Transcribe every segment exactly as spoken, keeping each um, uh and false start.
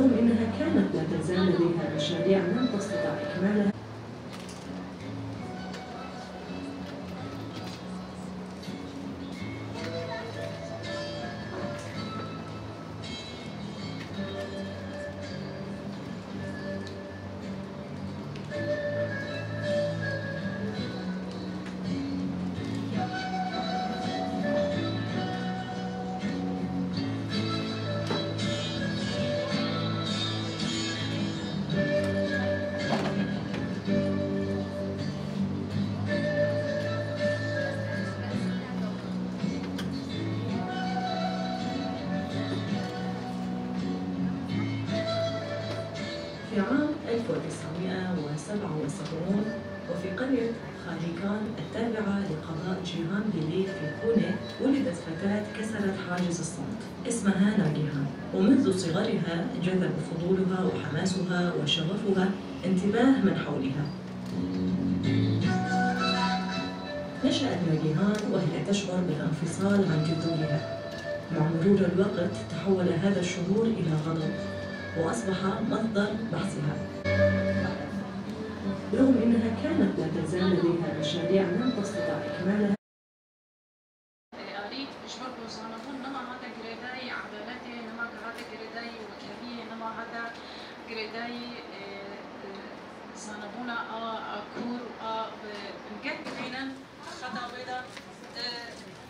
رغم إنها كانت لا تزال لديها مشاريع لم تستطع إكمالها. في عام ألف وتسعمائة وسبعة وسبعين، وفي قرية خاريكان التابعة لقضاء جيهان بيلي في بوني، ولدت فتاة كسرت حاجز الصمت، اسمها ناجيهان، ومنذ صغرها جذب فضولها وحماسها وشغفها انتباه من حولها. نشأت ناجيهان وهي تشعر بالانفصال عن جذورها. مع مرور الوقت تحول هذا الشعور إلى غضب، وأصبح مصدر بحثها. رغم إنها كانت لا تزال لديها مشاريع لم تستطع إكمالها. Alî, ji ber ku zanebûn nema hate girêdayî edaletê, nema hate girêdayî wekheviyê, nema hate girêdayî, e, e, zanebûna a, a kûr û a bi bingeh bibînin, xeta wê de, e,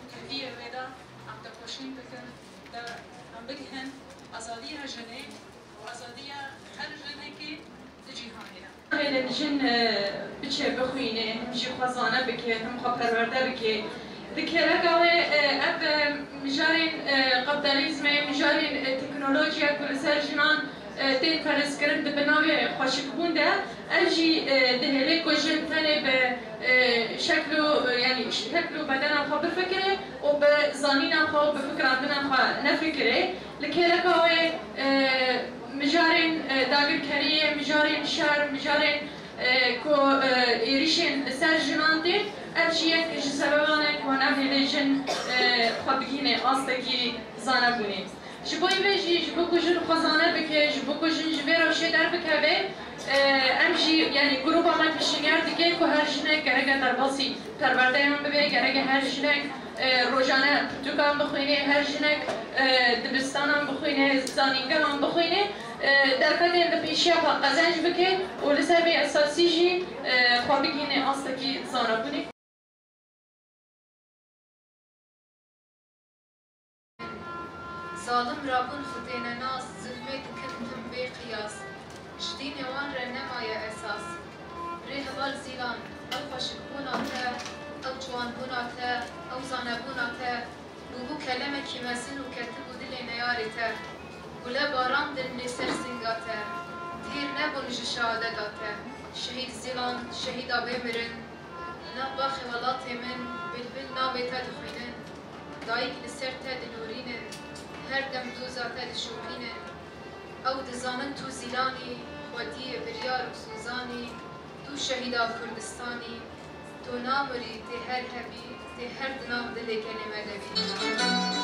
wekheviyê wê de em tekoşîn bikin, de em bigihin azadiya jinê û azadiya her jinekê di cîhanê de. Nahêlin jin, e, biçe bixwîne, him jî xwe zane bike, him xwe perwerde bike. Di kêleka wê, e, ev, e, mijarên, e, kapîtalîzmê, mijarên, e, teknolojiya ku li ser jinan, e, tên ferezkirin di binavê xweşikbûn de, ev jî, e, dihêle ku jin tenê bi, e, şekl û, e, yanî şekl û bedena xwe bifikire û bi zanîna xwe û bi fikrandina xwe nefikire. Li kêleka wê, e, mijarên, e, dagirkeriyê, mijarên şer, mijarên, e, ku, e, êrîşên li ser jinan tên, ev jî yek ji sebeban e ku nahêle jin, e, xwe bigihîne astekî zanebûnê. Ji bo vê jî, ji bo ku jin xwe zane bike, ji bo ku jin ji vê rewşê derbikeve, e, em jî, yanî grûba me pêşniyar dike ku her jinek gereke derbasî perwerdeyan bibe, gereke her jinek, e, rojane pirtûkan bixwîne, her jinek, e, dibistanan bixwîne, zanîngehan bixwîne, e, derfetên li pêşiya xwe qezenc bike û li ser vê esasî jî, e, xwe bigihîne astekî zanebûnê. Zalim rabûn xwe têne nas, zilmê dikin tim bê qiyas. Ji dînê wan re nemaye esas. Birê heval Zîlan, ew xweşikbûna te, ew ciwanbûna te, ew zanebûna te, bûbû kelemekî mezin û ketibû dilê neyarê te. Gule barandin li ser singa te, tîr nebûn ji şehadeta te. Şehîd Zîlan, şehîda bê mirin, li nav baxê welatê min, bilbil navê te dixwînin. Dayik li ser te dilûrînin, her dem doza te dişopînin. Ew dizanin tu Zîlan î, xwediyê biryar û sozan î, tu şehîda Kurdistanî, tu namirî, tê her hebî, tê her di nav dilê gelê me de bî.